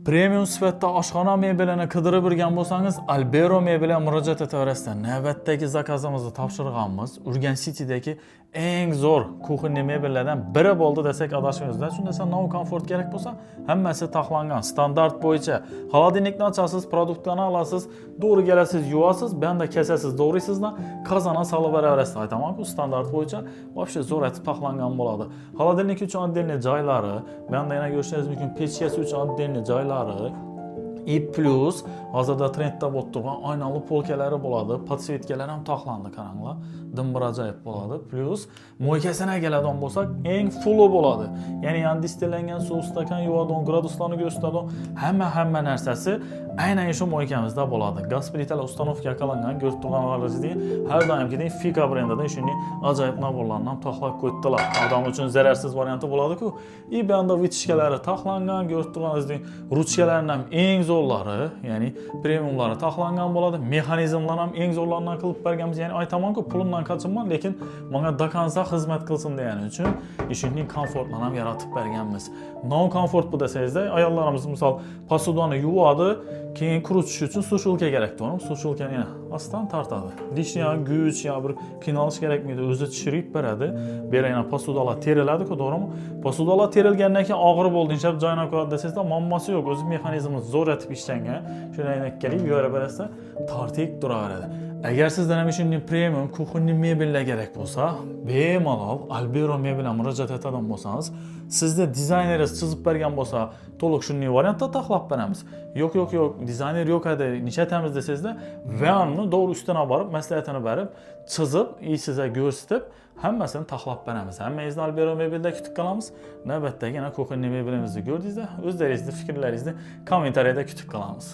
Premium sifatda oshxona mebelini qidirib yurgan bo'lsangiz, Albero Mebelga murojaat etaverasizlar. Navbatdagi zakazimizni topshirganmiz. Urgan City'dagi eng zo'r кухонный mebellardan biri bo'ldi desak, adashmaymiz. Shunda desa, no komfort kerak bo'lsa, hammasi taxlangan standart bo'yicha. Холодильник ni ochasiz, produktlarni olasiz, to'g'ri kelasiz, yuvasiz, bu yoqda kesasiz, to'g'riysizda qozonga solib beraverasiz. Aytaman-ku, standart bo'yicha вообще zo'r etib taxlangan bo'ladi. Холодильник uchun отдельный joylari, bu yoqda yana ko'rishingiz mumkin, pechkasi uchun отдельный joylari. И плюс hozirda trendda bo'lib turgan oynali polkalari bo'ladi. Подсветка lar ham taxlandi, qaranglar. Dim bir ajoyib bo'ladi. Плюс мойка sina keladigan bo'lsak, eng fulli bo'ladi. Ya'ni yan distellangan suv, stakan yuvadigan, graduslarni ko'rsatadi. Hamma narsasi aynan shu мойка mizda bo'ladi. Gaz plitalar установка qilingan, ko'rib turganlaringizdek, har doimgidek Fika brendidan shunday ajoyib набор larni ham taxlab qo'ydilar. Odam uchun zararsiz varianti bo'ladi-ku. И bu yoqda вытяжка lari taxlangan, ko'rib turganingizdek, ruchkalarning ham eng zo'rlari, ya'ni premiumlari taxlangan bo'ladi. Mexanizmlar ham eng zo'rlaridan qilib berganmiz. Ya'ni aytamanku, pulimdan qochibman, lekin menga до конца xizmat qilsin degani uchun shunday komfortlarni ham yaratib berganmiz. No komfort bu desangizda, ayollarimiz misol посуда ni yuvadi, keyin quritish uchun сушилка kerak, to'g'rimi? Сушилка ni yana ostan tortadi. Лишний guch yo bir qiynalish kerakmaydi, o'zi tushirib beradi. Bu yerga yana посуда lar teriladi-ku, to'g'rimi? Посуда lar terilgandan keyin og'ir bo'ldi, inshab joyini qo'yadi desangizda, muammosi yo'q. O'zi mexanizmi zo'r etib ishlangan. Shuni kelib yuvarib berasizda, tortib turaveradi. Agar sizdan ham shunday premium кухонный mebellar kerak bo'lsa, bemalol Albero Mebelga murojaat etadigan bo'lsangiz, sizda dizayneringiz chizib bergan bo'lsa, to'liq shunday variantda taxlab beramiz. Yo'q, yo'q, yo'q, dizayner yo'q edi, nishatamiz desangizda, va uni to'g'ri ustuna borib, maslahatini berib, chizib, и sizga ko'rsatib, hammasini taxlab beramiz. Hammangizni Albero Mebelda kutib qolamiz. Navbatdagi yana кухонный mebelimizni ko'rdingizda, o'zlaringizni fikrlaringizni kommentariyada kutib qolamiz.